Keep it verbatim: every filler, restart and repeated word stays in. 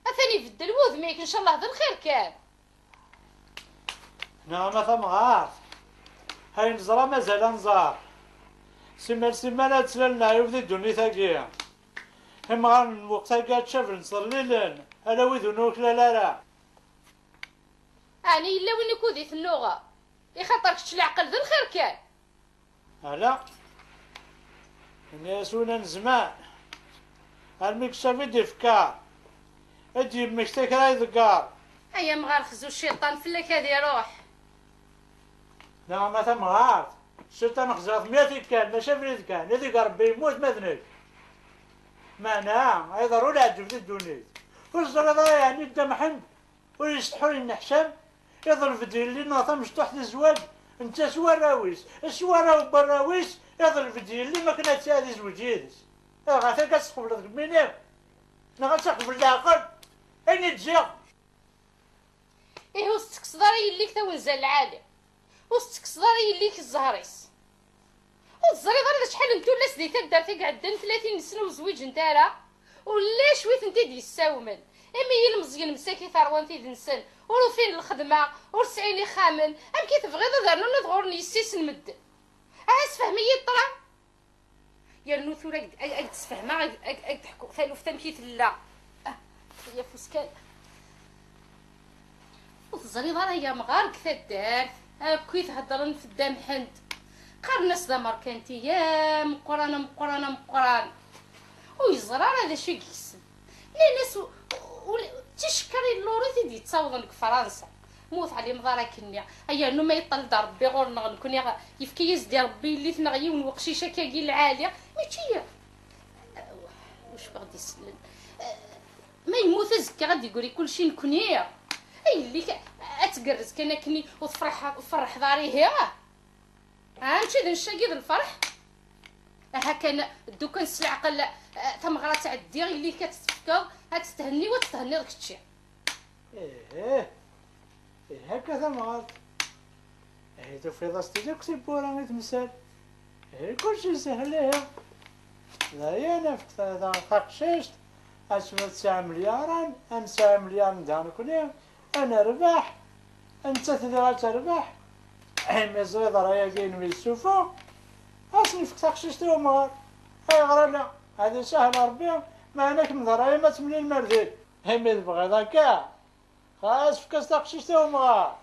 Atan ibeddel wudem-ik, ncallah d lxir kan. Neɣ ma tamɣart, hay neẓra mazal ad nẓer. Simmal simmal ad ttlalen leɛyub di ddunit-agi. Imɣaren n lweqt-agi ad ččaben ttḍellilen, ala wid ur nuklal ara. Ɛni yella win ukud i tennuɣ? Ixaṭer kečč leɛqel d lxir kan. Ala. Ini-as win anezman. Armi yeccaf i d-ifka. I d-yemmekta kra iḍegger. Ay amɣar xzu cciṭan fell-ak ad iruḥ. Neɣ ma tamɣart. Cciṭan xziɣ-t mya tikkal, mačči abrid kan. Ideg Rebbi yemmut ma d nekk. Meɛna, iḍerru leɛǧeb di ddunit. Ur teẓriḍ ara yeɛni Dda Mḥend? Ur yesteḥḥu ur yenneḥcam, iḍleb-d yelli-nneɣ tamecṭuḥt i zzwaǧ, netta s warraw-is, s warraw n warraw-is, iḍleb-d yelli-m akken ad tt-, ad izweǧ yid-s. Dɣa tagi ad tt-tqebleḍ deg yimi-nni? Neɣ ad tt-iqbel leɛqel? Ayen i d-ǧǧiɣ. Ihi ur tettekkseḍ ara yelli-k tawenza n lɛali. Ur tettekkseḍ ara yelli-k zzher-is. Ur teẓriḍ ara d acḥal n tullas di taddart i iɛeddan tlatin n sna ur zwiǧent ara? Ulac wi tent-id-yessawmen. Imi ilmeẓyen msakit ṛwan tid-nsen, ur ufin lxedma, ur sɛin ixxamen, amek i tebɣiḍ ad rnun ad ɣur-n yessi-s n medden? Aha, sefhem-iyi-d ṭra. Yernu tura ad, ad, ad d-sfehmeɣ, ad, ad, ad d-ḥkuɣ taluft amek i tella. Ah, ya fuskan. Ur teẓriḍ ara ay amɣar deg taddart, akk i theddren f Dda Mḥend. Qqaren-as d amerkanti ameqqran, ameqqran, ameqqran. Ur yeẓri ara d acu i yekseb. Nnan-as u-, u-, d ticekker i llurit i d-yettawḍen deg Fransa. Ma ur teɛlimeḍ ara akkenni. Ay yernu ma yeṭṭal-d Rebbi ɣur-neɣ nekkni, yefka-yas-d Rebbi yelli-tneɣ yiwen weqcic akkagi lɛali. Mačči, ur cfiɣ d-isellen. Ma yemmut azekka ad d-yegri kulci nekkni. Ay yelli-k, ad tgerrez kan akken ur tferḥ-, ur tferḥeḍ ara ihi. Ha, mačči d nnec-agi d lferḥ? Aha kan, ddu kan s leɛqel, eh, tameɣra tɛeddi, yelli-k ad tt-tefkeḍ, ad tt-thenni, wa ad tt-thenniḍ kečči. Ih, ih, akka tameɣra. Ihi tufiḍ-as-t-id akk tiwwura i temsal. Ihi kulci yeshel ihi. D aya nefk ta-, ta-, taqcict, asma tesɛa melyaren, ad nesɛa melyaren da nekni, ad nerbeḥ, nettat diɣ ad terbeḥ. Imi ẓriḍ ṛṛay-agi-inem yessufuɣ, ad s-nefk taqcict i umɣar. Ayɣer ala? Ad isahel Ṛebbi, meɛna kemm d ṛṛay-im ad temlilem ar din. Imi tebɣiḍ akka, xas efk-as taqcict i umɣar.